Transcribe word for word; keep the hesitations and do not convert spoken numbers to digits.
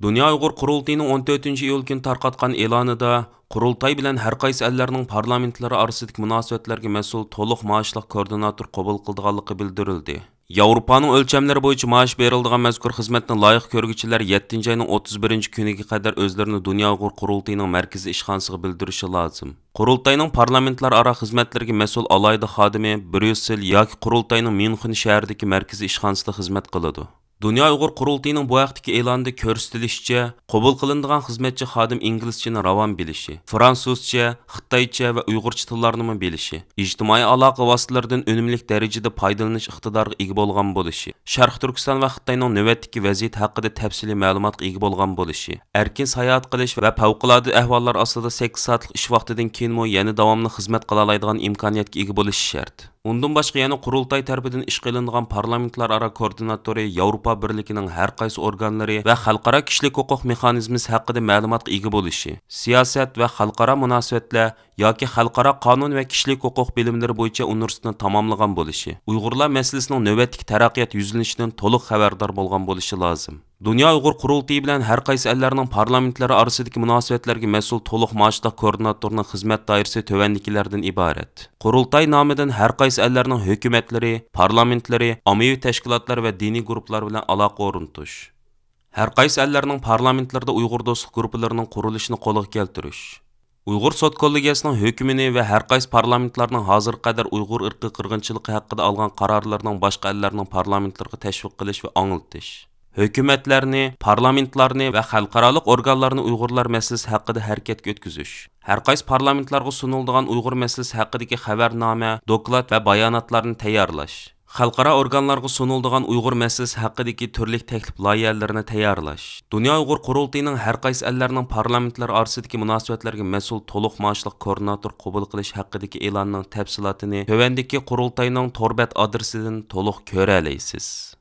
دۇنيا ئۇيغۇر قۇرۇلتىيىنىڭ ئون تۆتىنچى ئىيۇل كۈنى تارقاتقان ئېلانىدا، قۇرۇلتاي بىلەن ھەر قايسى ئەللەرنىڭ پارلامېنتلىرى ئارىسىدىكى مۇناسىۋەتلەرگە مەسئۇل تولۇق مائاشلىق كوئوردىناتور قوبۇل قىلىدىغانلىقى بىلدۈرۈلدى. ياۋروپانىڭ ئۆلچەملىرى بويىچە مائاش بېرىلىدىغان مەزكۇر خىزمەتنى لايىق كۆرگۈچىلەر يەتتىنچى ئاينىڭ ئوتتۇز بىرىنچى كۈنىگە قەدەر ئۆزلىرىنى دۇنيا ئۇيغۇر قۇرۇلتىيىنىڭ مەركىزىي ئىشخانىسىغا بىلدۈرۈشى لازىم. قۇرۇلتاينىڭ پارلامېنتلار ئارا خىزمەتلىرىگە مەسئۇل ئالاھىدە خادىمى بريۇسسېل ياكى قۇرۇلتاينىڭ ميۇنخېن شەھىرىدىكى مەركىزىي ئىشخانىسىدا خىزمەت قىلىدۇ. دۇنيا ئۇيغۇر قۇرۇلتىيىنىڭ بۇ ھەقتىكى ئېلانىدا كۆرسىتىلىشىچە، قوبۇل قىلىنىدىغان خىزمەتچى خادىم ئىنگلىزچىنى راۋان بىلىشى، فرانسۇزچە، خىتايچە ۋە ئۇيغۇرچە تىللارنىمۇ بىلىشى، ئىجتىمائىي ئالاقە ۋاسىتىلىرىدىن ئۈنۈملۈك دەرىجىدە پايدىلىنىش ئىقتىدارىغا ئىگە بولغان بولۇشى، شەرقىي تۈركىستان ۋە خىتاينىڭ نۆۋەتتىكى ۋەزىيىتى ھەققىدە تەپسىلىي مەلۇماتقا ئىگە بولغان بولۇشى، ئەركىن ساياھەت قىلىش ۋە پەۋقۇلئاددە ئەھۋاللار ئاستىدا سەككىز سائەتلىك ئىش ۋاقتىدىن كېيىنمۇ يەنە داۋاملىق خىزمەت قىلالايدىغان ئىمكانىيەتكە ئىگە بولۇشى شەرت. ئۇندىن باشقا يەنە قۇرۇلتاي تەرىپىدىن ئىشقا ئېلىنىدىغان پارلامېنتلار ئارا كوئوردىناتورى ياۋروپا بىرلىكىنىڭ ھەر قايسى ئورگانلىرى ۋە خەلقئارا كىشىلىك ھوقۇق مېخانىزمىسى ھەققىدە مەلۇماتقا ئىگە بولۇشى، سىياسەت ۋە خەلقئارا مۇناسىۋەتلەر ياكى خەلقئارا قانۇن ۋە كىشىلىك ھوقۇق بىلىملىرى بويىچە ئۇنىۋېرسىتېتنى تاماملىغان بولۇشى، ئۇيغۇرلار مەسىلىسىنىڭ نۆۋەتتىكى تەرەققىيات يۈزلىنىشىدىن تولۇق خەۋەردار بولغان بولۇشى لازىم. دۇنيا ئۇيغۇر قۇرۇلتىيى بىلەن ھەر قايسى ئەللەرنىڭ پارلامېنتلىرى ئارىسىدىكى مۇناسىۋەتلەرگە مەسئۇل تولۇق مائاشلىق كوئوردىناتورنىڭ خىزمەت دائىرىسى تۆۋەندىكىلەردىن ئىبارەت. قۇرۇلتاي نامىدىن ھەر قايسى ئەللەرنىڭ ھۆكۈمەتلىرى، پارلامېنتلىرى، ئاممىۋى تەشكىلاتلار ۋە دىنىي گۇرۇپپىلار بىلەن ئالاقە ئورنىتىش. ھەر قايسى ئەللەرنىڭ پارلامېنتلىرىدا ئۇيغۇر دوستلۇق گۇرۇپپىلىرىنىڭ قۇرۇلۇشىنى قولغا كەلتۈرۈش. ئۇيغۇر سوت كوللېگىيەسىنىڭ ھۆكمىنى ۋە ھەر قايسى پارلامېنتلارنىڭ ھازىرغا قەدەر ئۇيغۇر ئىرقىي قىرغىنچىلىقى ھەققىدە ئالغان قارارلىرىنىڭ باشقا ئەللەرنىڭ پارلامېنتلىرىغا تەشۋىق قىلىش ۋە ئاڭلىتىش. ھۆكۈمەتلەرنى، پارلامېنتلارنى ۋە خەلقئارالىق ئورگانلارنى ئۇيغۇرلار مەسىلىسى ھەققىدە ھەرىكەتكە ئۆتكۈزۈش. ھەر قايسى پارلامېنتلارغا سۇنۇلىدىغان ئۇيغۇر مەسىلىسى ھەققىدىكى خەۋەرنامە، دوكلات ۋە باياناتلارنى تەييارلاش. خەلقئارا ئورگانلارغا سۇنۇلىدىغان ئۇيغۇر مەسىلىسى ھەققىدىكى تۈرلۈك تەكلىپ لايىھەلىرىنى تەييارلاش. دۇنيا ئۇيغۇر قۇرۇلتىيىنىڭ ھەر قايسى ئەللەرنىڭ پارلامېنتلىرى ئارىسىدىكى مۇناسىۋەتلەرگە مەسئۇل تولۇق مائاشلىق كوئوردىناتور قوبۇل قىلىش ھەققىدىكى ئېلاننىڭ تەپسىلاتىنى تۆۋەندىكى قۇرۇلتاينىڭ تور بەت ئادرېسىدىن تولۇق كۆرەلەيسىز.